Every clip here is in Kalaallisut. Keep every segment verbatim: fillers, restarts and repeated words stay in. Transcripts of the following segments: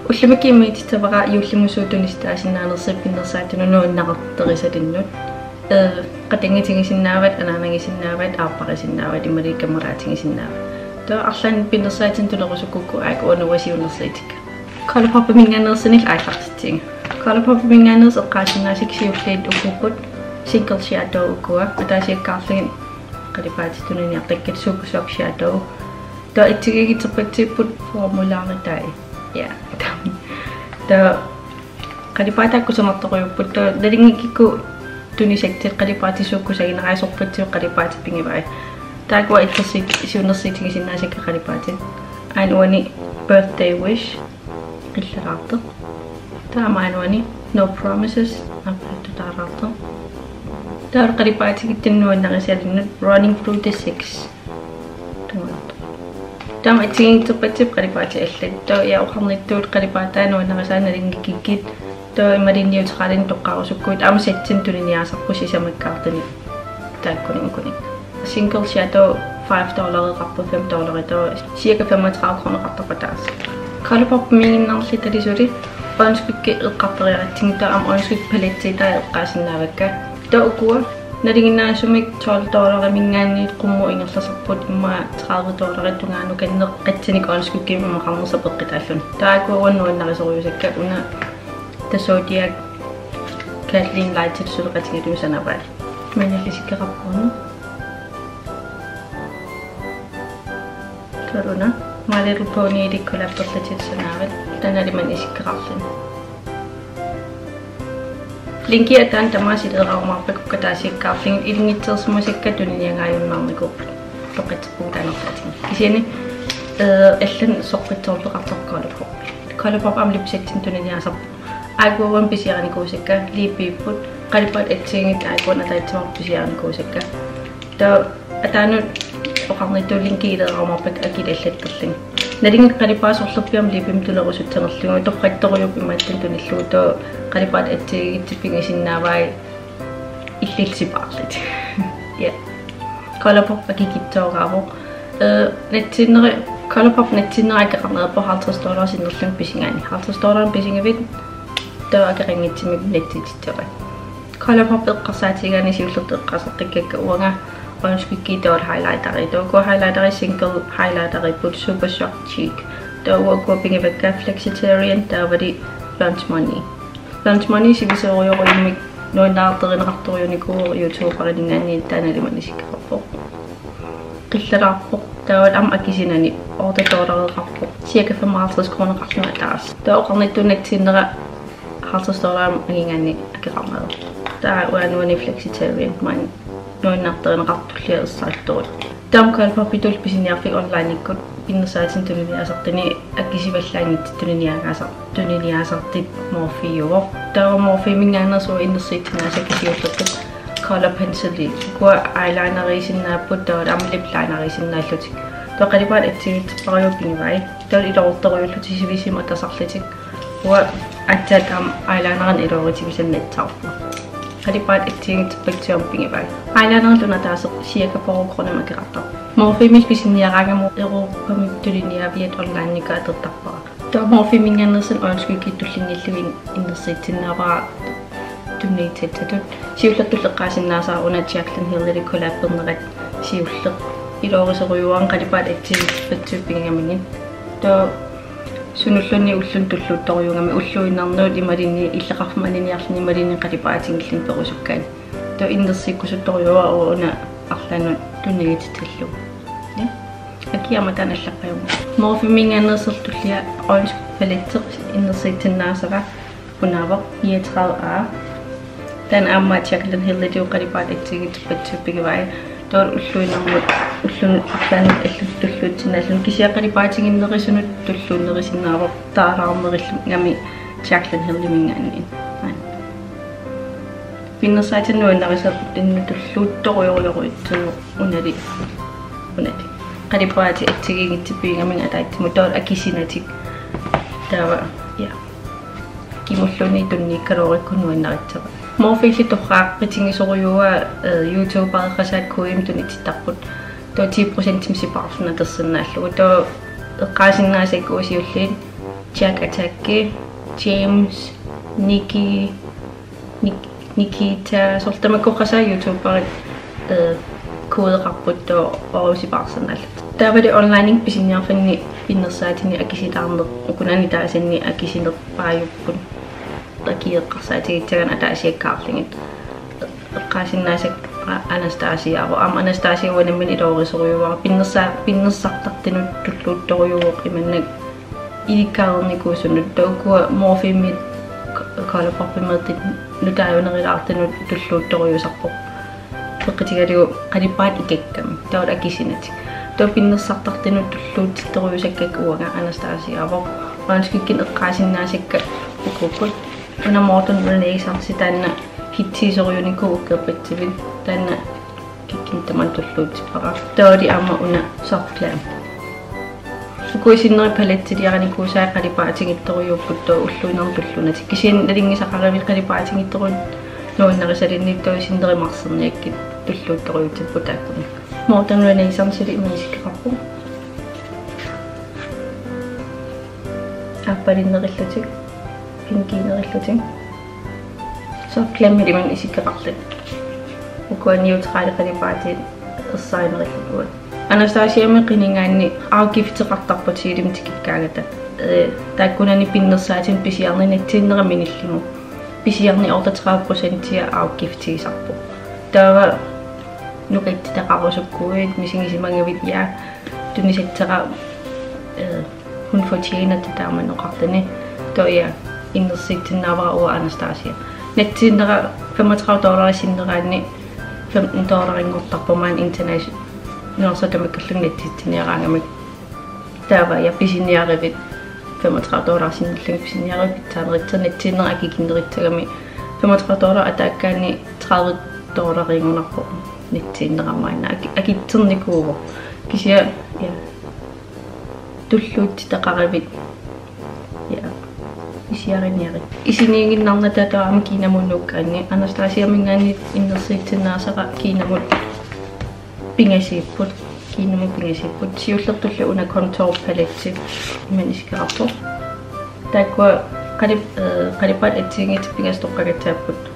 Ullumikkut immiussavara juullimut suut tunissutaasinnaanersut pinnersaatinut nuannaartorisalinnut. Ee, qatanngutigisinnaavat, anaanagisinnaavat, aapparisinnaavat, imaluunniit kammalaatigisinnaavat. Taava arlaannik pinnersaatinut tunerusukkukku aajuku uanga siunnersuutikka. Colourpopiminngaanneersunik aallartitsigit. Colourpopiminngaanneersut eqqaasinnaasakka siulliit ukuupput, single shadow ukua, ataasiakkaarlugit qalipaatit tuniniartakkat Super Shock Shadow. Taava assigiinngitsorpassuupput formulaaritai. Ja. Taava qalipaatit kusanartorujuupput, taava nalunngikkukku tunisatsit qalipaatit suut kusaginerai sorpassuit qalipaatit pigivai. Taakkua itsersiit siunnersuutigisinnaasakka qalipaatit. Aana uani Birthday Wish, qillaraartoq. Taava aana uani No Promises, appaltutaaraartoq. Taava qalipaatigittunik nuannarisalinnut Running Through the Six. Taama assigiinngitsorpassuupput qalipaatit allat. Taava ja oqarnittut qalipaatai nuannarisaat nalunngikkukkit. Taava imaluunniit neutralinik toqqarusukkuit aamma settinik tuniniaasarput sisamakkaartunik. Taakkunik ukunik. Single shadow five dollareqarpoq, fem dollari, taava cirka femogtredive kroneqartarpoq ataaseq. Colourpopimiiginnarlutali suli øjenskyggit eqqartoriaratsigit, taava aamma øjenskyggepalettitai eqqaasinnaavakka. Taava ukua nalinginnaasumik tolv dollariminngaanniit qummut ingerlasarput, immaqa tredive dollarit tungaanut, kanneq qatsanik øjenskyggimik imaqarnersoq peqqutaalluni. Taakkua uanga nuannarisorujussuusakka, una The Zodiac Kathleen Lights suleqatigalugit sanavaat. Maanna isikkoqarpunga. Taava una My Little Pony-lik collaberlutik sanaavat. Taanna aamma isikkoqarluni. Linki ataani tamaasa ilereerumaarpakka, ataasiakkaarlugit ilungersorsimasakka tuniniagaajunnaarnikuupput. Toqqissippugut taanna arsaatigit. Kisianni, eh, allanut soqqissorluartoq Colourpop. Colourpop aamma lipstikkinik tuniniaasarpoq. Aajuku uanga pisiarinikuusakka, liipiipput, qalipaatit assigiinngitsut aajuku uanga ataatsimut pisiarinikuusakka. Taava ataanut oqarnittut linki ilereerumaarpakka, akit allattorlugit. Nalunngikkut qalipaat sorlerpiaq aamma liipimik tunerusuttunerlugu, toqqattorujuupput imaattunik tunillugu, taava qalipaatit assigiinngitsut pigisinnaavai illit sipaarlutik. Ja. Colourpop akikitsooraavoq. Eh, nassiunneri, Colourpop nassiunneri akeqarneq ajorput halvtreds dollarit sinnerlugit pisigaanni. Halvtreds dollarit pisigavit, taava akeqanngitsumik nassiutissavaat. Colourpop eqqarsaatigigaanni siullertut eqqaasartakkakka uanga øjenskyggit taavalu highlighterit. Taava ukua highlighterit single highlighteriupput, Super Shock Cheek. Taava ukua pigivakka Flexitarian taavalu Lunch Money. Lunch Money sivisoorujussuarmik nuannaartorineqartorujunikuuvoq, YouTuberininngaanniit taanna aamma isikkoqarpoq. Qillaraarpoq, taavalu aamma akisunanik otte dollareqarpoq. Cirka femoghalvtreds kroneqarluni ataaseq. Taava oqarnittut nassiunnera halvtreds dollarit angigaanni akeqarneq ajorput. Taava uanga uani Flexitarian maani nuannaartorineqartoq tullia ersarissarput. Taava Colourpopitut pisiniarfik onlinekkut pinnersaatinik tuniniaasartuni akisuvallaanngitsut tuniniaagaasar-, tuniniaasartut Morpheuvoq. Taava Morpheumingaaneersoq innersuussinnaasakka siullertut color pencilit. Ukua eyelineriisinnaapput, taava aamma lip lineriisinnaallutik. Taava qalipaatit assigiinngitsorpassuit pigivai. Taava iluartorujullutik sivisutinik atasarlutik. Uanga aatsaat aamma eyelinerinik iluarutigisannut atasarpunga. Qalipaatit assigiinngitsorpassuit aamma pigivai. Eyelinerit una ataaseq cirka fyrre kronimik akeqartarpoq. Morpheumillu pisiniaraangama Europamut tuniniaaviat onlinekkut atortarpara. Taava Morpheumingaaneersunik øjenskyggit tullinnguullugit innersuussinnaavara tunniussatut. Siullertullu eqqaasinnaasara una Jaclyn Hillilu collabernerat siulleq. Iluarisorujussuuara qalipaatit assigiinngitsorpassuit pigigamigit. Taava sunulluunniit ulluni tulluuttorujussuugami, ulluinnarnut imaluunniit illoqarfimmi aniniarluni imaluunniit qalipaatigilluni perusukkaanni. Taava innersuukkusuttorujussuuara una arlaannut tunniutissallugu. Ja. Akia aamma taanna allaqqajumma. Morpheumingaaneersorlu tullia øjenskyggepaletteq innersuussinnaasara unaavoq niogtredive A. Taanna aamma Jaclyn Hillilu qalipaatit assigiinngitsorpassuit pigivai. Taava ulluinnarmut, ulluni arlaannut allanut tulluussinnaallugu, kisianni qalipaatiginnerisunut tulluunnerusinnaavoq taalaarnerillugami Jaclyn Hillimingaanniit. Pinnersaatinut nuannarisorput, taanna tulluuttorujorujussuuvoq unali. Unali. Qalipaatit assigiinngitsut pigigamigit ataatsimut, taava akisunatik. Taava, ja. Kimulluunniit tunniukkaluarukku nuannarissavara. Morphellu torraaqqutigisorujussuuara, eh, YouTubereqasaat kodim tunitsittarput. Taava ti procentimik sipaarluni atorsinnaallugu. Taava eqqaasinnaasakka uagut siulliit Jack Attack, James, Nikki, Nik-, Nikita, soorlu tamakku oqarsinnaasaat YouTuberit, eh, kodeqarput taava orusipaarsannaalluni. Taavalu online pisiniarfinni pinnersaatini akisitaarneq, ukunani taasanni akisinerpaajupput. Akieqqarsaatigissagaanni ataasiakkaarlugit. Eqqaasinnaasakka Anastasia, aamma Anastasia uanga nammineq iluarisorujuara, pinnersa-, pinnersartartunut tulluuttorujuuvoq imannak ilikkagaqarnikuusunut, taava ukua Morphemit Colourpopimit nutaajunerulaartunut tulluuttorujussuusarpoq. Peqqutigalugu qalipaatit ikakkami, taava akisinatik. Taava pinnersartartunut tulluuttittorujuusakkakka uanga Anastasiavoq. Øjenskygget eqqaasinnaasakka ukuupput. Una Modern Renaissance taanna hitsiisorujunikuuvoq ukioq patsivit. Taanna kikkunnut tamanut tulluuttippara. Taavalu aamma una Soft Glam. Ukua sinneri palettiliarnikuusaat qalipaatigittorujuupput taava ulluinnarni tulluunnatik. Kisianni nalunngisaqaruit qalipaatigittorujuit nuannarisalinnik taava sinneri marserniakkut tulluuttorujuutsipput taakkununnga. Modern Renaissance-ip imannak isikkoqarpoq. Aappalunnerillutik, pinkiunnerillutik. Soft Glam-ip imannak isikkoqarluni. Ukua neutrale qalipaatit ersarinnerillutik. Anastasiami qinigaanni afgifteqartarput Zealimut tikikkaangata. Eh, taakkunani pinnersaatinut pisiarni nassiunnera minillugu. Pisiarni otteogtredive procentia afgiftigisarpoq. Taava nukattitaqarusukkuit misigisimagavit, ja, tunisassara, eh, hun fortjener det, taama oqarluni. Taava ja, innersuussinnaavara uanga Anastasia. Nassiunnera femogtredive dollarit sinneraanni femten dollarinngortarpoq maani international, tamakkerlugu nassiussiniaraangamik. Taava ja, pisiniaruit femogtredive dollarit sinnerlugit pisiniaruit pitsaanerussaaq, nassiunnera akikinnerussaagami femogtredive dollarit ataakkaanni tredive dollarinngunarpoq nassiunnera maanna. Aki-, akitsernikuuvoq. Kisianni, ja, tulluuttitaqaruit. Ja. Pisiariniarit. Isiniiginnarnata taava aamma Kinamut nuukkaanni. Anastasiaminngaanniit innersuussinnaasara Kinamut pingasuupput. Kinamut pingasuupput. Siullertullu una contour palette imannak isikkoqarpoq. Taakkua qalip-, eh, qalipaatit assigiinngitsut pingasut toqqagassaapput.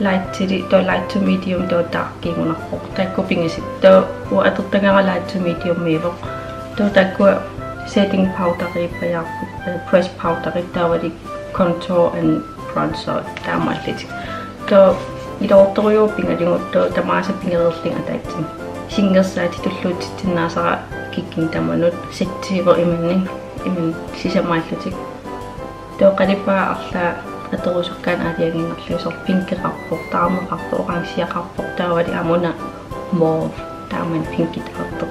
Light-iliorluni, light to medium, taava dark-iugunarpoq. Taakku pingasut. Taava uanga atortagara light to medium-iuvoq. Taava taakkua setting powder-iuppajaarput, eh, pressed powder-it taavalu contour and bronzer taamaallutik. Taava iluartorujuuvoq pingajugut, taava tamaasa pingareerlugit ataatsimik. Singersaatit tulluutsitsinnaasara kikkunnut tamanut, sexy-voq imannak, imannak sisamaallutik. Taava qalipaat arlaat atorusukkaanni aalajangiinnarlugu, soorlu pinkeqarpoq, taarneqarpoq, orangeqarpoq, taavalu aamma una mauve, taamani pinkitaqartoq.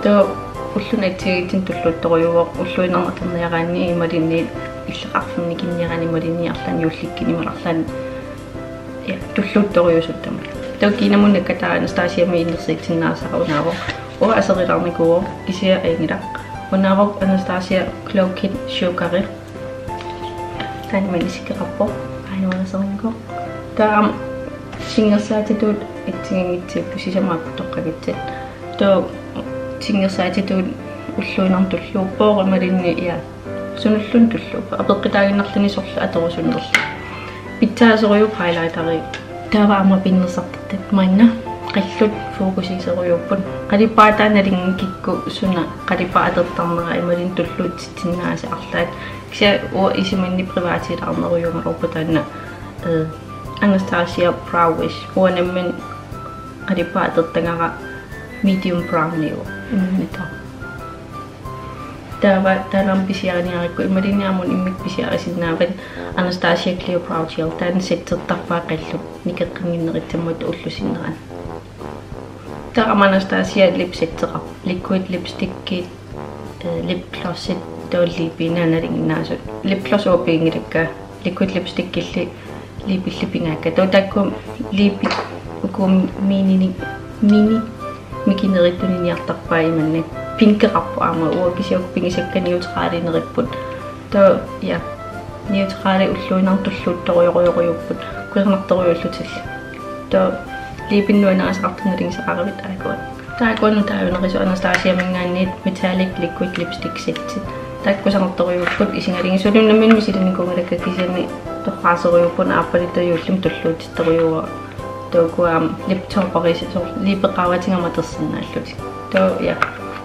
Taava ulluni assigiinngitsunik tulluuttorujuuvoq, ulluinnarni atorniaraanni imaluunniit illoqarfinni nikinniaraanni imaluunniit arlaanni juullikkut imaluunniit arlaanni, ja, tulluuttorujuusuttama. Taava Kinamut nuukkataa Anastasiami innersuussinnaasara unaavoq. Uanga aserulaarnikuuvoq, kisianni ajunngilaq. Unaavoq Anastasia Glow Kit Sugar-i. Taanna imannak isikkoqarpoq. Aajuna asernikuuvoq. Taava aamma singersaatitut assigiinngitsuupput, sisamaapput toqqagassat. Taava singersaatitut ulluinnarni tulluuppoq imaluunniit, ja, sunulluni tulluuppoq. Apeqqutaaginnarluni soorlu atorusunnerluni. Pitsaasorujuuvoq highlighteri. Taava aamma pinnersartartut maanna qallut fokusiisorujuupput. Qalipaataa nalunngikkukku suna qalipaat atortarnera imaluunniit tulluutsitsinnaasat arlaat. Kisianni uanga isumanni privatilaarnerujuugaluarpoq taanna, eh, Anastasia Brow Wiz. Uanga nammineq qalipaat atortagara medium brown-iuvoq. Mm, nita. Taava taanna pisiariniarukku imaluunniit aamma immikkut pisiarisinnaavat Anastasia Clear Brow Gel. Taanna settertarpaa qallut nikeqqinnginnerussammata ullup sinnerani. Taava aamma Anastasia lip setteqarpoq. Liquid lipstickit, eh, lip glossit, taava lippit nalunnginnaasut. Lip gloss uanga piginngilakka. Liquid lipstickillu lippillu pigaakka. Taava taakku lippit uku minini, mini mikinerit tuniniartarpaat imannak. Pinkeqarpoq aamma, uanga kisianni uku pigisakka neutraliunerupput. Taava, ja, neutralit ulluinnarni tulluuttorujorujorujuupput. Kusanartorujuullutillu. Taava lippit nuannarisaqartut nalunngisaqaruit aajuku. Taava ukua nutaajunerusut Anastasiaminngaanniit metallic liquid lipstick setsit. Taakku kusanartorujuupput isigalugit, suli nammineq misilinikuugalakka kisianni torraasorujuupput, aappaluttoq juullimi tulluutittorujuuara. Taava ukua aamma lip topperisut, soorlu lippit qaavatigut aamma atorsinnaallutik. Taava, ja.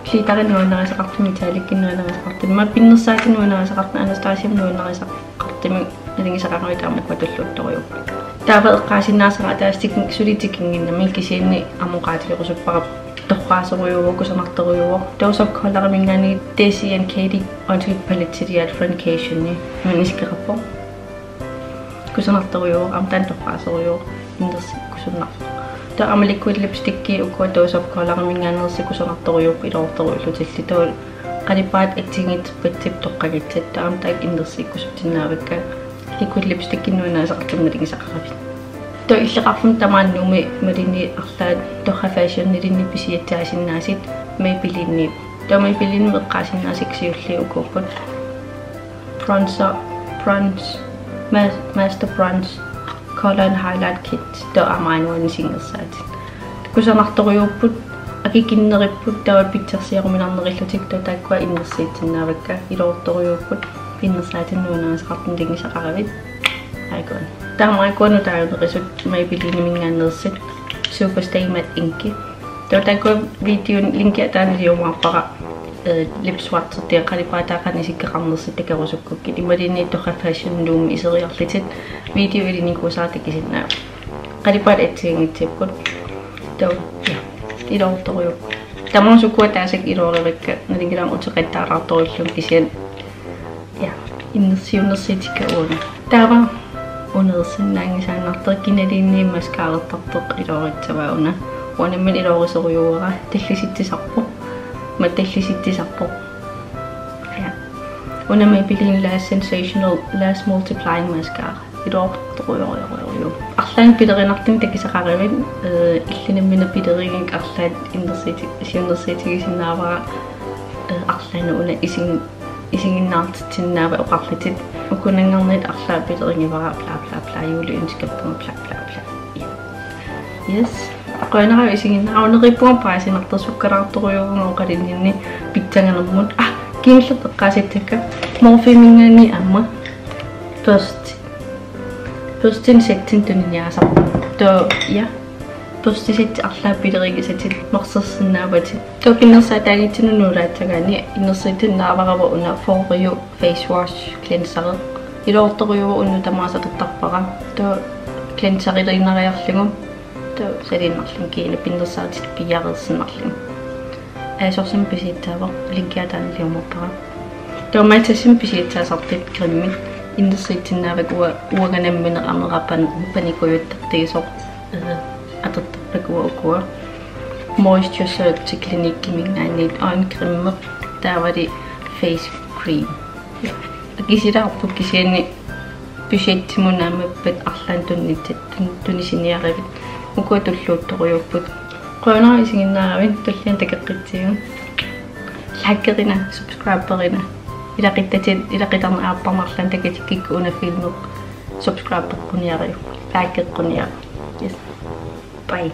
Glitteri nuannarisaqartumik, metallic nuannarisaqartumik, aamma pinnersaatit nuannarisaqartumik, Anastasiamik nuannarisaqartumik nalunngisaqaravit aamma ukua tulluuttorujuupput. Taava eqqaasinnaasara ataaseq tik-, suli tikinnginnami kisianni aamma oqaatigerusuppara, torraasorujuuvoq, kusanartorujuuvoq. Taava Soft Coloriminngaanniit Desi and Katy Enchanted Palette-iliaat Friendcation-i, aamma isikkoqarpoq. Kusanartorujuuvoq, aamma taanna torraasorujuuvoq, innersuukkusunnarpoq. Taava aamma liquid lipstick ukua taava Soft Coloriminngaanneersut kusanartorujuupput iluartorujuullutillu. Taava qalipaatit assigiinngitsorpassuit toqqagassat, taava aamma taakku innersuukkusutsinnaavakka. Liquid lipstick nuannarisaqartumik nalunngisaqaravit. Taava illoqarfimmi tamaani Nuummi imaluunniit arlaat Torrak Fashion-iluunniit pisiassaasinnaasut Maybelline. Taava Maybelline eqqaasinnaasakka siulliit ukuupput. Bronzer, bronze, ma-, master bronze, color and highlight kit, taava aamma aajuna singersaatit. Kusanartorujuupput, akikinnerupput, taava pitsarsiaruminarnerullutik, taava taakkua innersuussinnaavakka, iluartorujuupput, pinnersaatinut nuannarisaqartumik nalunngisaqaravit. Aajuna. Taava aamma ukua nutaajunerusut Maybellineminngaanneersut Superstay Matte Ink. Taava taakkua videon linki ataanut iliumaarpara, eh, lip swatchertigut qalipaataa qanoq isikkoqarnersut takorusukkukkit. Imaluunniit Torrak Fashion Nuummi iseriarlutit video ilinikuusara takusinnaavat. Qalipaatit assigiinngitsut. Taava, ja, iluartorujuupput. Tamaasa ukua taasakka iluarivakka, nalunngilara uteqattaalaartorujullugu kisianni. Ja, innersuunnersuutikka uanga. Taava una ersinnaanngisaannartoq, kinaluunniit mascarartartoq iluarissavaa una. Uanga nammineq iluarisorujuuara, tallisitsisarpoq. Aamma tallisitsisarpoq. Ja. Una Maybelline Lash Sensational Lash Multiplying Mascara. Iluartorujorujorujuu. Arlaannik pilerinartunik takusaqaruit, eh, illit nammineq pilerigigakkit arlaat innersuuti-, siunnersuutigisinnaavara, eh, arlaannik una isin-, isiginnaartitsinnaavat oqarlutit. Ukunanngarnit arlaat pilerigivara bla bla bla, juleønskepput bla bla bla. Yes. Qujanaq isiginnaaravit, neriuppunga paasinartoq, sukkalaartorujuuvunga oqalunninni pissanganermut. Ah, kingullermik eqqaasissakka. Morpheminngaanniit aamma børsti. Børstinik sættinik tuniniaasarput. Taava, ja. Børstisæt arlaat pilerigisatit, marsersinnaavatit. Taava pinnersaataanngitsunut nuulaassagaanni innersuussinnaavara una Foreo face wash cleanseri. Iluartorujuuvoq, una tamaasa atortarpara. Taava cleanserilerniariarlugu. Taava saliinnarlugu kiinaq pinnersaatit piiareersinnarlugit. ASOS-imi pisiassaavoq, linkia taanna iliumaarpara. Taava Matasimi pisiassaasartut cremit innersuussinnaavakka, uanga nammineq amera pan-, panikujuttartuusoq, eh, atortarpakka ukua. Moisture Surge Cliniqueminngaanniit øjencreme taavalu face cream. Akisugaluarput kisianni budgetimut naammappat arlaannik tunniussat tun-, tunisiniaruit. Ukua tulluuttorujuupput. Qujanaq isiginnaaravit, tulliani takoqqissaartigu. Likerina, subscriberina. Ilaquttatit, ilaquttarneq aapparneq arlaannik takutikkukku una filmi subscribeqquniariuk. Likeqquniariuk. Yes. Bye.